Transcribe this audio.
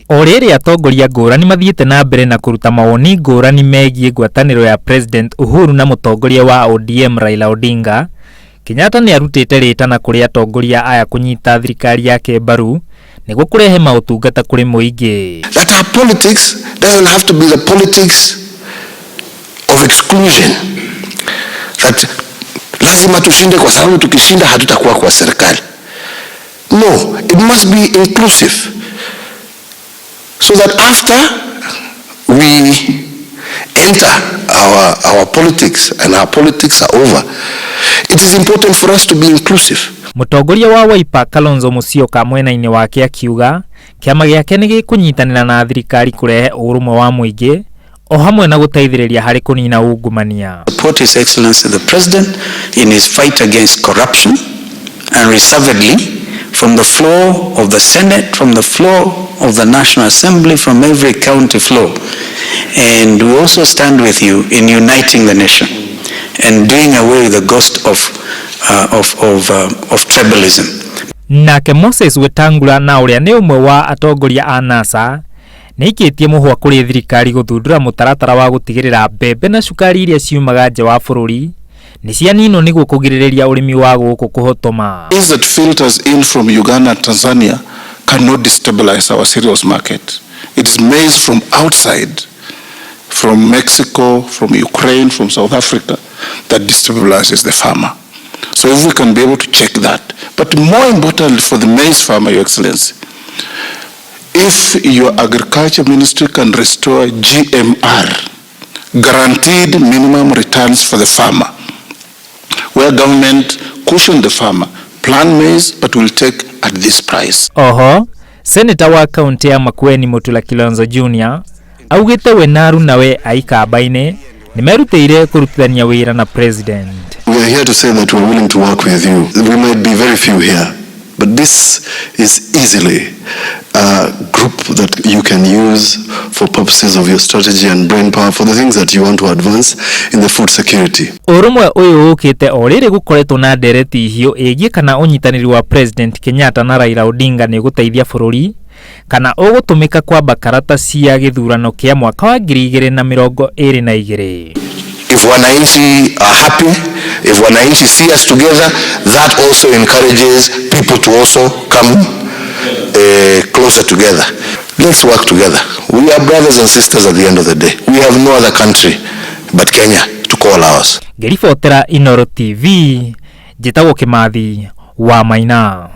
O rĩrĩ atongoria ngũrani mathiĩte na mbere na kũruta mawoni ngũrani megiĩ ngwatanĩro ya President Uhuru na mũtongoria wa ODM Raila Odinga, Kenyatta nĩ arutĩte rĩtana kũrĩ atongoria aya kũnyita thirikari yake mbaru nĩguo kũrehe maũtungata kũrĩ mũingĩ. That our politics doesn't have to be the politics of exclusion. That lazima tushinde kwa sababu tukishinda hatutakuwa kwa serikali. No, it must be inclusive. So that after we enter our politics and our politics are over, it is important for us to be inclusive. Mũtongoria wa Wiper Kalonzo Musyoka mwena-inĩ wake akiuga kĩama gĩake nĩ gĩkũnyitanĩra na thirikari kũrehe ũrũmwe wa mũingĩ o hamwe na gũteithĩrĩria harĩ kũnina ungumania. Support His Excellency the President in his fight against corruption and reservedly from the floor of the Senate, from the floor of the National Assembly, from every county floor. And we also stand with you in uniting the nation and doing away with the ghost of tribalism. Nake Moses Wetangula na ũrĩa nĩ ũmwe wa atongoria a NASA nĩ aikĩtie mũhwa kũrĩ thirikari gũthundũra mũtaratara wa gũtigĩrĩra mbembe na cukari iria ciumaga nja wa bũrũri nĩ cianinwo nĩguo kũgirĩrĩria ũrĩmi wa gũkũ kũhotoma. Maize that filters in from Uganda and Tanzania cannot destabilize our cereals market. It is maize from outside, from Mexico, from Ukraine, from South Africa, that destabilizes the farmer. So if we can be able to check that. But more importantly for the maize farmer, Your Excellency, if your agriculture ministry can restore GMR, guaranteed minimum returns for the farmer, where government cushion the farmer, plant maize, but will take at this price. Oho, Seneta wa kaunti ya Makueni Mutula Kilonzo Jr. augĩte we na arunawe a Ikamba-inĩ nĩ merutĩire kũrutithania wĩra na president. We are here to say that we're willing to work with you. We might be very few here, but this is easily a group that you can use for purposes of your strategy and brain power for the things that you want to advance in the food security. Ũrũmwe ũyũ ũkĩte o rĩrĩ gũkoretwo na ndereti hiũ ĩgiĩ kana ũnyitanĩri wa President Kenyatta na Raila Odinga nĩ ũgũteithia bũrũri kana ũgũtũmĩka kwamba karata cia gĩthurano kĩa mwaka wa 2022. If wananchi are happy, if wananchi see us together, that also encourages people to also come closer together. Let's work together. We are brothers and sisters at the end of the day. We have no other country but Kenya to call ours. Ngĩribotera Inooro TV, njĩtagwo Kĩmathi wa Maina.